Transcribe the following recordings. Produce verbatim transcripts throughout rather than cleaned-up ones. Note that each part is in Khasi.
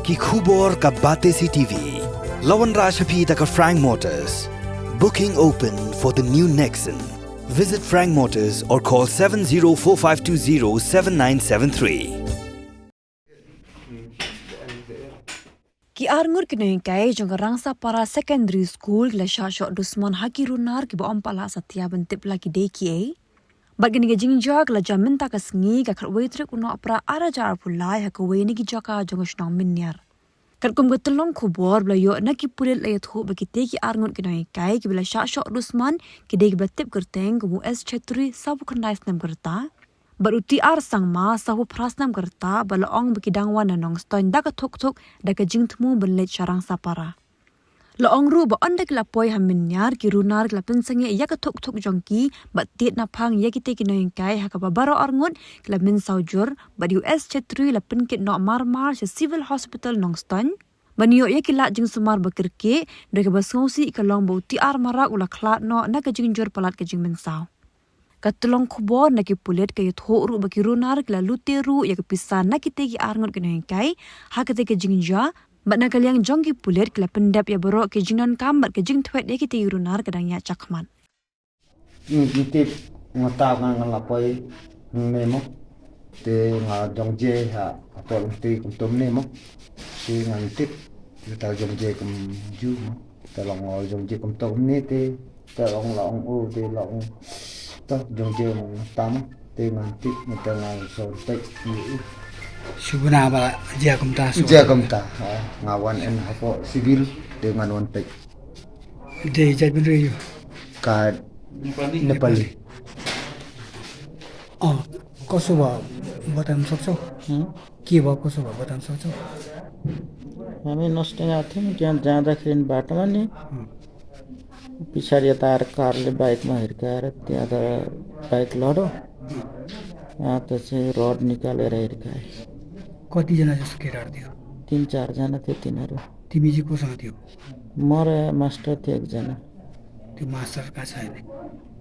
Ki khubor ka Batesi T V. La wanrah sha phi da ka Frank Motors. Booking open for the new Nexon. Visit Frank Motors or call seven zero four five two zero seven nine seven three. Ki arngut ki nonghikai jong ka Rangsapara Secondary School ki la shah shoh dusmon ha ki runar kiba ym pat lah satia ban tip la ki dei kiei. Bad kane ka jingjia ka la jia mynta ka sngi ka khatwei tarik u Nohprah ar hajar arphew lai ha kawei na ki jaka jong ka shnong Mynniar. Katkum ka tyllong khubor ba la ïoh na ki pulit la ïathuh ba kitei ki arngut ki nonghikai kiba la shah shoh dusmon ki dei kiba tip kyrteng kum u S Chhetri, sawphew khyndai snem ka rta, bad u T R Sangma, sawphew phra snem ka rta, ba la ong ba ki dang wan na Nongstoiñ da ka thukthuk da ka jingthmu ban leit sha Rangsapara. La ong ruh ba ynda ki la poi ha Mynniar ki runar ki la pynsangeh ïa ka thukthuk jong ki bad tied naphang ïa kitei ki nonghikai ha kaba baroh arngut ki la mynsaw jur bad u S Chhetri la pynkit noh marmar sha Civil Hospital Nongstoiñ ban ïoh ïa ki lad jingsumar ba kyrkieh, da kaba sngewsih ka long ba u T R Marak u la khlad noh na ka jingjur palat ka jingmynsaw. Ka tyllong khubor na ki pulit ka ïathuh ruh ba ki runar ki la lute ruh ïa ka pisa na kitei ki arngut ki nonghikai ha katei ka jingjia, bad na ka liang jong ki pulit ki la pyndep ïa baroh ki jingdonkam bad ka jingthwet ïa kitei ki runar ka dang ïaid shakhmat. Ngi tip, nga ta nga, nga la poi ne mo. Te nga jong je ha, ha to lung ti kum tom ne mo. Te nga tip, te ta jong je kum ju mo. Te long jong je kum tom ne te, te long long u, te long. Ta jong je mo ta mo. Te nga tip, nga ta nga so te. Shubuna ba je kum ta so. Je kum ta. Ha, nga wan en hapo civil, te nga wan te. Dei jait bynriew ïa u? Ka Nepali. Oh, ko suba batan sok sok. Hmm? Ki ba ko suba batan sok sok. Hami nosteng athim kian jada khin batmani. Hmm. Pichar ya tar kar le bike ma hirkar, ya tar bike lodo. Ya to se road nikale rahe hirkai. Koti jana jo suke dar diyo? Tin char jana the, tin aru. Timi ji ko sangat diyo? More master the ek jana. Te master ka chai ne?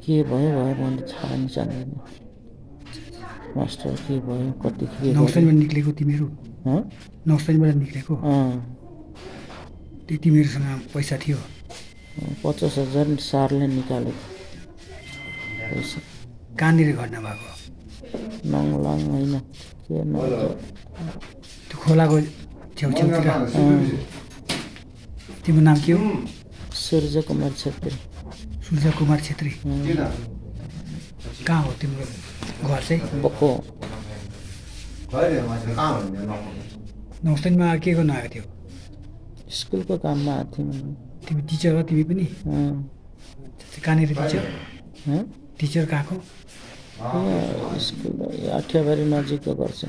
Ki boy boy mon chai ni chai ne. Master ki boy koti ki. Nongstoiñ ba nikle ko timi ru? Ha? Nongstoiñ ba nikle ko? Ha. Te timi ru sanga paisa thiyo? Pachas hajar sar le nikale. Paisa. Kani re ghotna ba ko? Nonglang mai na. Ke na. Tu khola ko cheu cheu tira. Hmm. Timi nam kyo? Surja Kumar Chhetri. Surja Kumar Chhetri. Hmm. Kaho timi ghor se? Boko. Nongstoiñ ma ke ko na katio? School ko kam ma athim. Timi teacher ho timi pini? Hmm. Te kani re teacher? Hmm? Teacher ka ko? School ya Athiabari nazik ko ghor se.